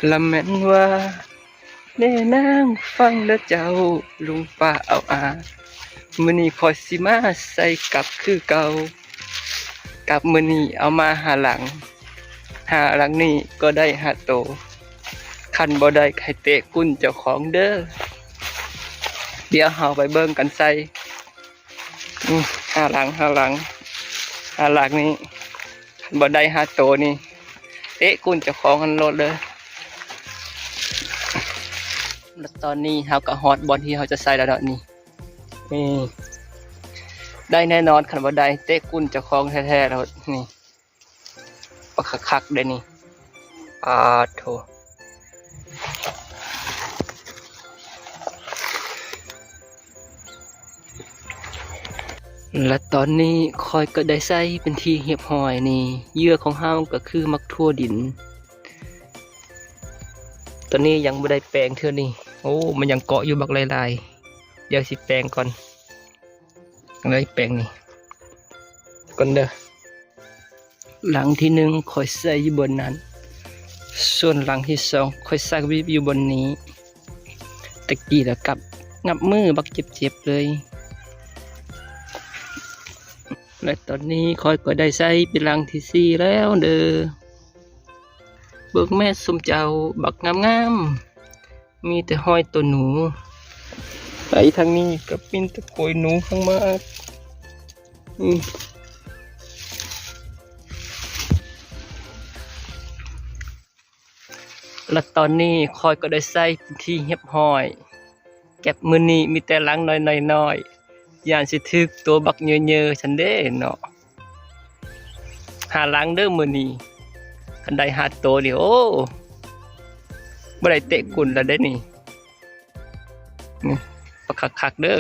ລະແມ່ນວ່າ ແມ່ນາງຟັງເດີເຈົ້າ ລຸງປ້າເອົາອາ ມື້ນີ້ຂ້ອຍຊິມາໃສ່ກັບຄືເກົ່າ ກັບມື້ນີ້ເອົາມາຫ້າຫຼັງ ຫ້າຫຼັງນີ້ກໍໄດ້ຫ້າໂຕ ຄັນບໍ່ໄດ້ໃຫ້ເຕະກົ້ນເຈົ້າຂອງເດີ. ດຽວເຮົາໄປເບິ່ງກັນໃສ່ ອືມ ຫ້າຫຼັງ ຫ້າຫຼັງ ຫ້າຫຼັງນີ້ ຄັນບໍ່ໄດ້ຫ້າໂຕນີ້ ເຕະກົ້ນເຈົ້າຂອງຫັ້ນໂລດເດີ. ແລະຕອນນີ້ເຮົາກໍຮອດບ່ອນທີ່ເຮົາຈະໃສ່ແລ້ວເນາະ ນີ້ ນີ້ ໄດ້ແນ່ນອນ ຄັນບໍ່ໄດ້ເຕະກົ້ນເຈົ້າຂອງແທ້ໆໂລດ ນີ້ ປາກຄັກໆເດ້ນີ້ ປາດໂທ້. ແລະຕອນນີ້ຂ້ອຍກໍໄດ້ໃສ່ເປັນທີ່ຮຽບຮ້ອຍນີ້ ເຫຍື່ອຂອງເຮົາກໍຄືໝາກຖົ່ວດິນ ຕອນນີ້ຍັງບໍ່ໄດ້ແປງເທື່ອນີ້ ໂອ້ ມັນຍັງເກາະຢູ່ບັກຫຼາຍໆ ດຽວຊິແປງກ່ອນ ເລີຍແປງນີ້ກ່ອນເດີ. ຫຼັງທີໜຶ່ງຂ້ອຍໃສ່ຢູ່ບ່ອນນັ້ນ ສ່ວນຫຼັງທີສອງຂ້ອຍໃສ່ຢູ່ບ່ອນນີ້ ຕະກີ້ລະກັບງັບມືບັກເຈັບໆເລີຍ. ແລະຕອນນີ້ຂ້ອຍກໍໄດ້ໃສ່ເປັນຫຼັງທີສີ່ແລ້ວເດີ ເບິ່ງແມ້ຊຸມເຈົ້າ ບັກງາມໆ ມີແຕ່ຮອຍໂຕໜູ ໄປທາງນີ້ກໍມີແຕ່ໂຂຍໜູທັງໝົດ ອືມ ແລະຕອນນີ້ຂ້ອຍກໍໄດ້ໃສ່ເປັນທີ່ຮຽບຮ້ອຍ ເກັບມື້ນີ້ມີແຕ່ຫຼັງນ້ອຍໆ ຢ້ານຊິຖືກໂຕບັກເຍີໆຊັ້ນເດ້ເນາະ. ຫ້າຫຼັງເດີມື້ນີ້ ຄັນໄດ້ຫ້າໂຕນີ້ ໂອ້ ບໍ່ໄດ້ເຕະກົ້ນແລ້ວເດ້ນີ້ ນີ້ ປາກຄັກໆເດີ.